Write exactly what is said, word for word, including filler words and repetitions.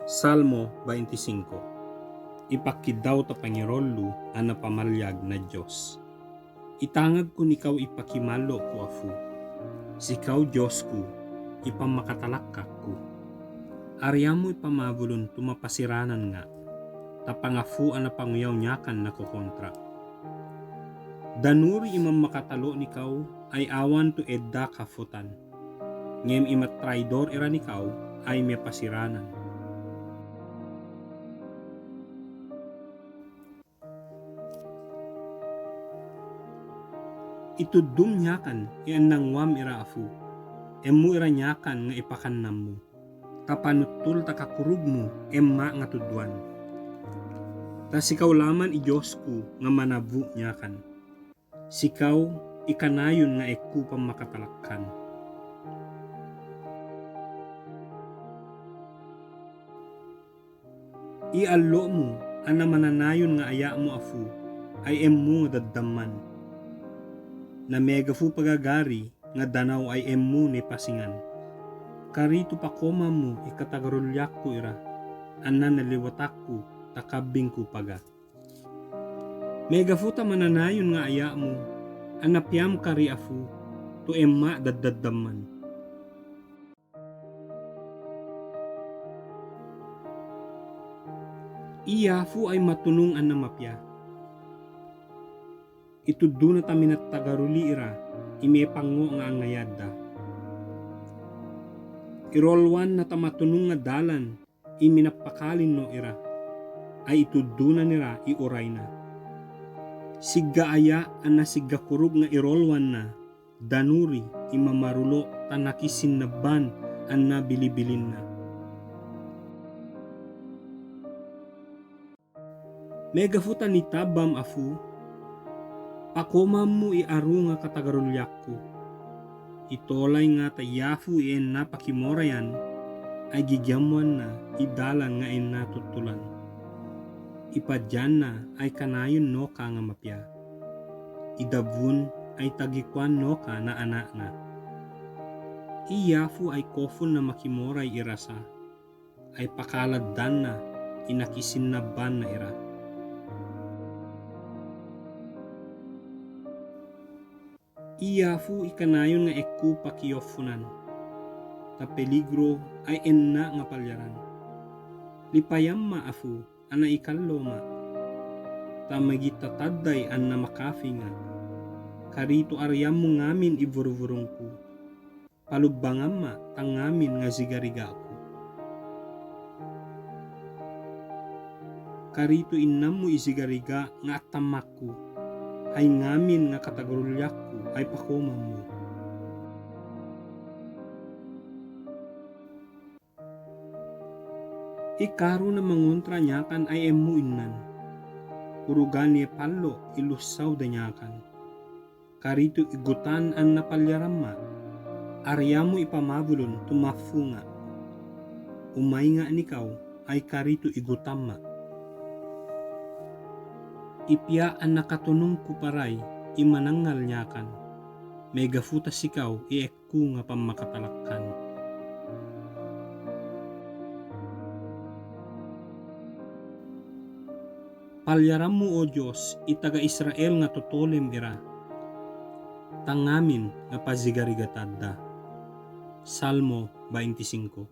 Salmo bainti singko. Ipakidawta pangirolu a na pamalyag na Diyos. Itangag ko ni kaw i pakimalo ko afu. Sikaw Diyos ko, i pamakatalakak ko. Ariyan mo i pamabolon to mapasiranan nga. Ta pangafo a na pangoyaw niyakan na kokontra. Danori i mamakatalo ni kaw, ay awan to edda kafotan. Ngem i matraidor iran ni kaw, ay miyapasiranan. Itodom niyakan i anangowam ira afu, emmo ira niyakan nga ipakannam mo. Ta panotol ta kakorog mo, emma nga todoan. Ta sikaw laman i Diyos ko nga manabo niyakan. Sikaw i kanayon nga ekko pamakatalakan. I allo mo a na mananayon nga aya mo afu, ay emmo nga dadamman. Na megafo pagagari nga danaw ay emmo ne pasingan. Karito pakoman mo i katagaroliyak ko ira, a na naliwatak ko ta kabing ko paga. Megafo ta mananayon nga aya mo, a na piyamkari afu, to emma dadadamman. I afu ay matonong a na mapiya. Itodona ta minatagaroli ira, i mipango nga angayada. Irolwan na ta matonong a dalan, i minapakalino ira, ay itodonan ira i oray na. Sigga aya a na sigga korog nga irolwan na, danori i mamarolo ta nakisinnaban a na bilibilin na. Megafo ta nitabam afu, pakoman mo i aro nga katagaroliyak ko. I tolay nga ta i afu i enna pakimorayan, ay gigiyamoan na i dalan nga enna totolan. I padyan na ay kanayon noka nga mapiya. I dabon ay tagikoan noka na anak na. I afu ay kofon na makimoray i rasa. Ay pakaladan na i nakisinnaban na ira. I afu i kanayon nga ekko pakiyofonan. Ta peligro ay enna nga palyaran. Lipayan ma afu a na ikallo ma. Ta magitatadday a na makafi nga. Karito ariyan mo ngamin i vorovoron ko. Palobangan ma ta ngamin nga zigariga ko. Karito innan mo i zigariga nga atamak ko. Ay ngamin nga katagaroliyak ko ay pakoman mo. I karo na mangontra niyakan ay emmo innan. Korogan iye pallo i losaw da niyakan. Karito igotan a na palyaran ma. Ariyan mo i pamabolon to mafunga. O mainga ni kaw ay karito igotan ma. Ipiya a na katonong ko paray i manangal niyakan. Megafo ta sikaw i ekko nga pamakatalakan. Palyaran mo o Diyos i taga Israel nga totolem ira. Ta ngamin nga pazigariga tadda. Salmo bainti singko.